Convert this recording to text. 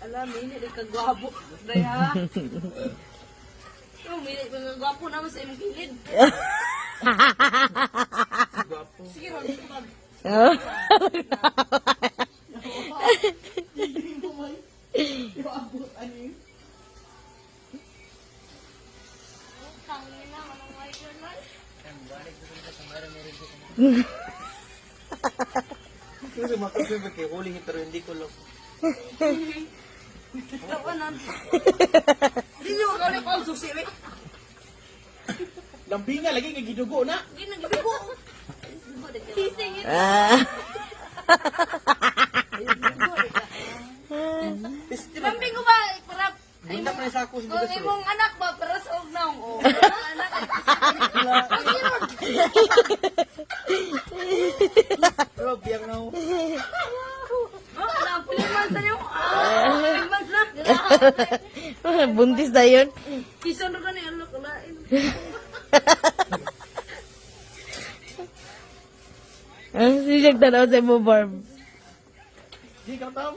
Alam, hindi ka gwapo. Day ha. Yung minit ka gwapo naman sa imong kilid. Gwapo. Sige, ron. Pag Tangina, manong idol man. Kasi makasabi kay huli pero hindi ko lang. Tawanan. Hindi nyo kali pa ang susi, eh. Lambinga lagi kay gidugo na. Hindi nagbibo. Hising ito. Ah. Lambing ko ba? Para, ay, Bundak na sa ako sa kung bugas. imong anak ba, para sa og naong. Oh, anak. Sige, ron. Bro, biyang na ako. Oh, na, 3 months na yun. Ah, 3 months na. Buntis na yun. Kison ro gani ano kulain. Ang siyag tanaw sa imo, Barb. Di ka tam.